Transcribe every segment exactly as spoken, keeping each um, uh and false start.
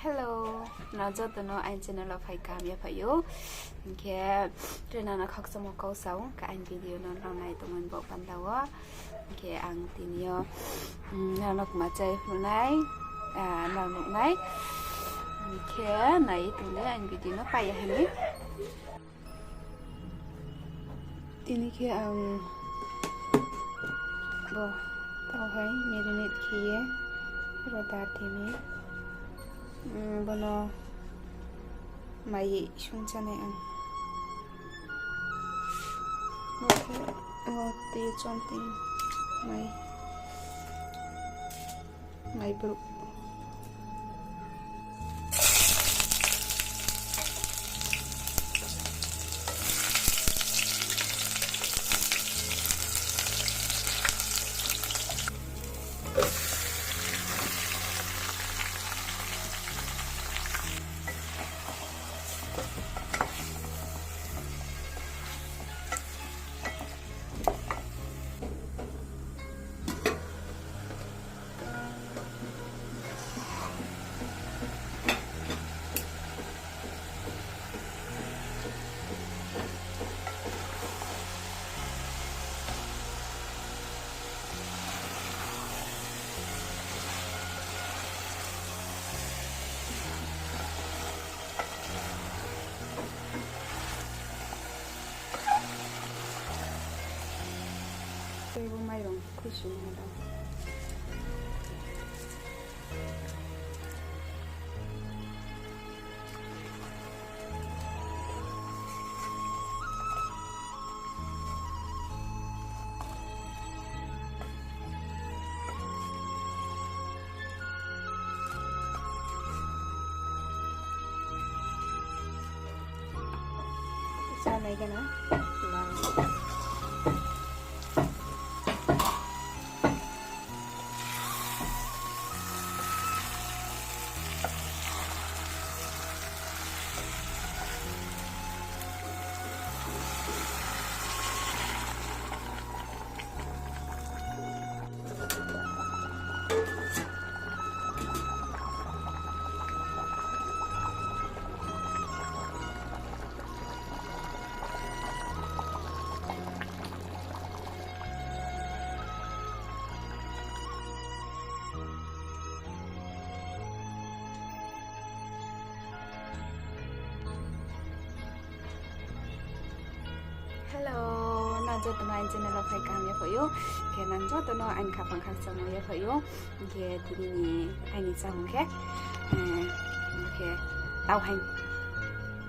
Hello, nrao joto no aini channel wo phai kaham yaphaih ou. Hing khe, tre nrao no khakchangmo kau sa ou, khe aini video no nrao nai tongmani baoh panda wo. Hing khe ang tini yo, mm, nrao no kma chai phnuh nai, ah, nrao nuh nai. Hing khe nai tong di aini video no pai ya hing ye. Tini khe ang bo tau hai marinate khe ye roda tini, mm, bono mai sung chanai ang. Bo khe, bo tui chom tini mai. Mai brouh. Tei bo mairung khuisoing ha da. Chanai gana. Hello, nang joto no aini channel wo phai kaham yaphaih ou. Khe nang joto no aini khaphang khakchangmo yaphaih ou. Khe tini ni aini chámung khe, eh, khe tauhaing,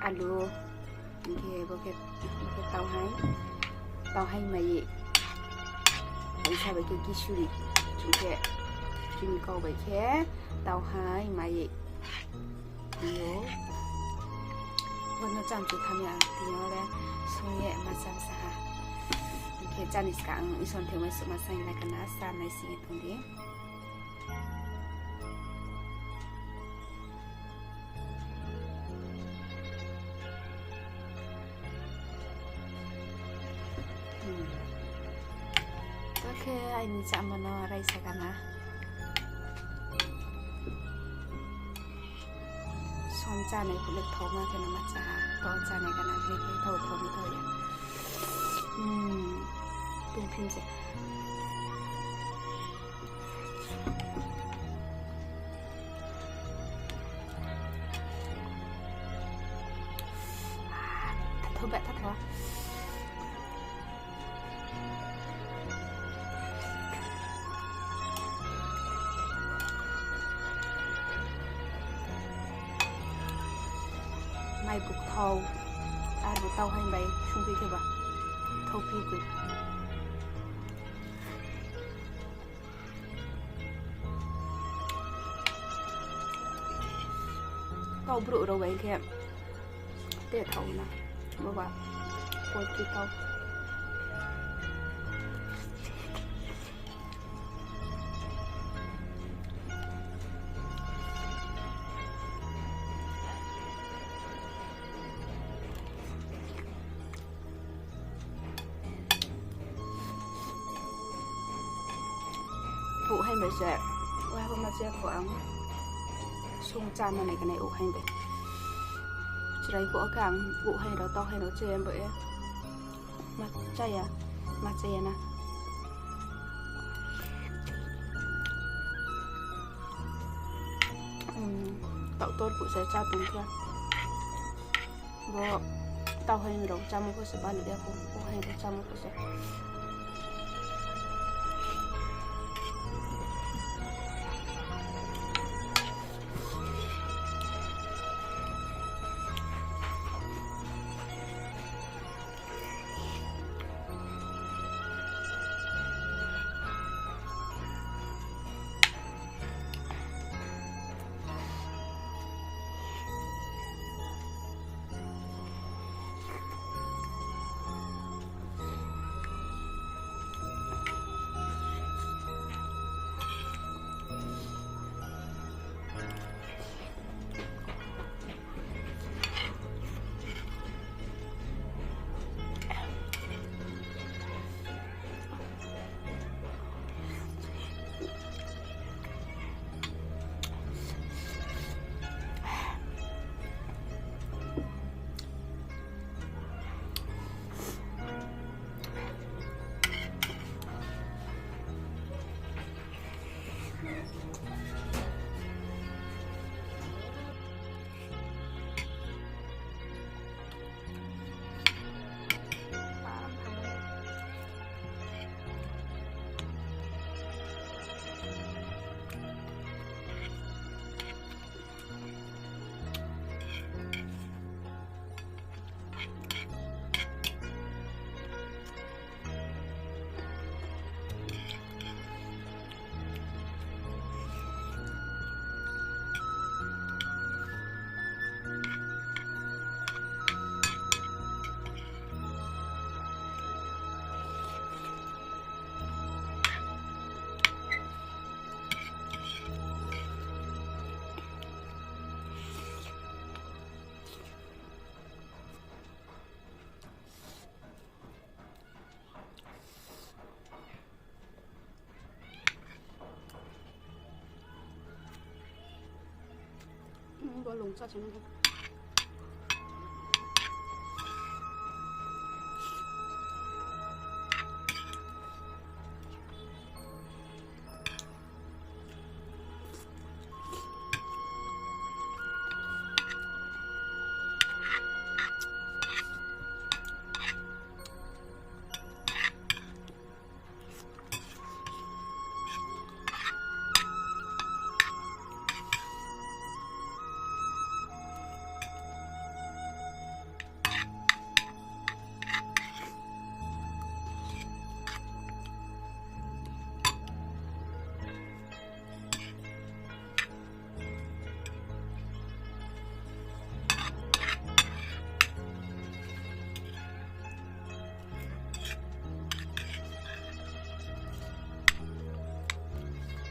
alu, khe bo khe, bo khe tauhaing, tauhaing mai ye. Baisa bai khe kisuri, chung khe, chini kau bai khe tauhaing mai ye. Yo. Bono chamchi tham ya, tini yo le sung ye ma cham sa ha. Khe chani ska ang ison thengmai sukma saing lai kana, sa nai sing ye tong di. Hmm. Khe aini chámo no raisa kana. Som chanai kule thauma khe no ma cha ha. To chanai kana khe khe thau thau ni thau ya. Hmm. Tungphin se. Thathau ba, thathau. Mai bukthau, arbo tauhaing bai sungphi kheba, thauphi koi. Kau brouh rao bai khe te thao na, boba poultry kau. Phuh hai bai se, waiha bo ma se phuh ang. Sung chá no nai kanai o hai bai. Chrai phuh khe ang o hai rao, tau hai rao chá ya bai. Ma chá ya, ma chá ya na. Hmm, tau tor phuh se chá tong khe. Bo tau hai rao chámo pho se balu ya kho, o hai rao chámo pho se. Hmm, bo lung chá se nang.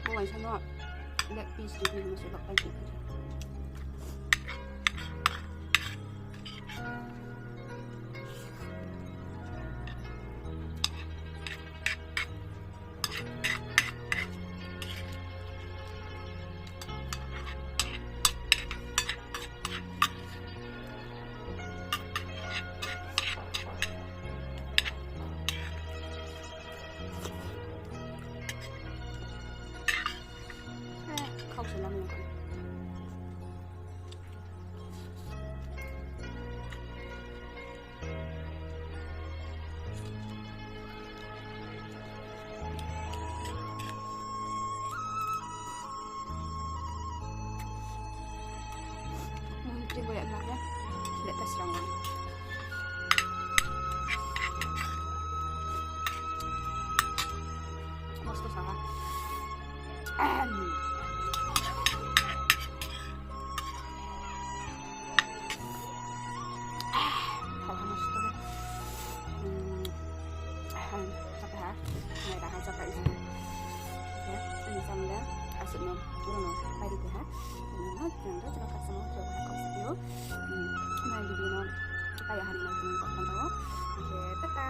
Bo waisa no leg piece review no se bak pai. Khau se lam nang kha. Mui tri bo ya na ya. Leta srang. Mosto sa ha. Ahem. Ah, kau ha mosto. Hmm. Ahem. Chapa ha. Nai raha chapa isi. Oke, ini samle. Asik no. Puro no. Pai di ha. Ini no. Yang tu cuma kasih mau coba kau sih. Hmm. Nai di no. Kaya hari no. Kau kan tahu. Oke, tata.